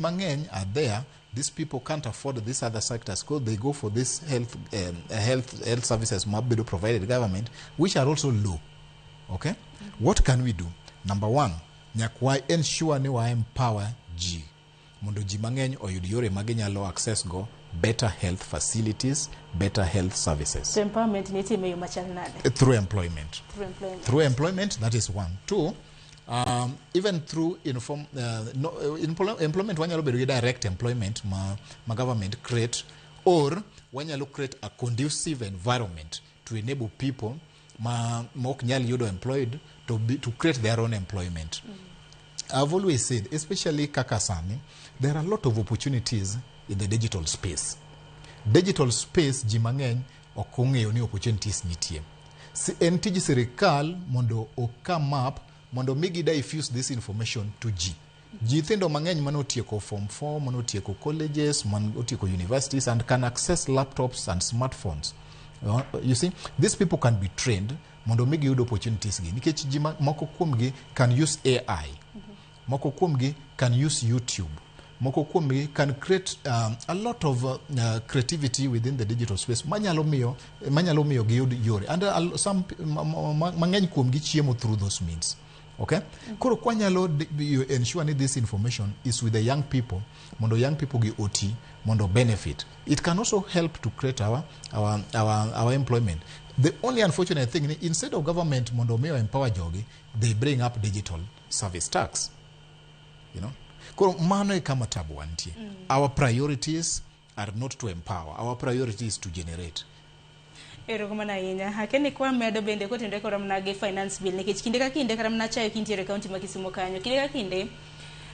Mang'eny are there. These people can't afford these other sectors because they go for this health services mabedo provided government, which are also low. Okay, what can we do? Number one, nyaka wa ensure ni wa empower ji mondo ji mang'eny oyud yore ma ginyalo access go better health facilities, better health services. To empowerment ni itime e yo machal nade? Through employment. Through employment. Through employment, that is one. Two, even through inform, no, employment, wanyalo bedo gi direct employment ma government create, or wanyalo create a conducive environment to enable people ma ok nyal yudo employed to create their own employment. I've always said, especially kaka sani, there are a lot of opportunities in the digital space. Digital space, ji mang'eny ok ong'eyo ni opportunities nitie. En tij sirikal mondo o come up mondo migi diffuse this information to ji. Nyithindo mang'eny manotieko form 4, manotieko colleges, manotieko universities and can access laptops and smartphones. You see, these people can be trained mondo mi giyud opportunities gi, nikech ji moko kuomgi can use AI, moko kuomgi can use YouTube, moko kuomgi can create a lot of creativity within the digital space manyalo miyo giyud yore, and some mang'eny kuomgi chiemo through those means. Okay, koro kwanyalo ensure ni this information is with the young people mondo young people gi oti mondo benefit, it can also help to create our employment. The only unfortunate thing ni instead of government mondo miyo empower jogi, they bring up digital service tax. Koro mano e kama tabu wantie. Our priorities are not to empower, our priority is to generate. Erokamano ahinya. Akeni kwa medo bende kotenore kod mana gi finance bill, nikech kinde ka kinde kata mana chayo kintiere e kaunti ma Kisumu kanyo, kinde ka kinde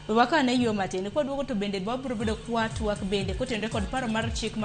we wakaw ane yo matin kwaduogo, to bende wabiro bedo kwatwak bende kotenore kod paro mar chik.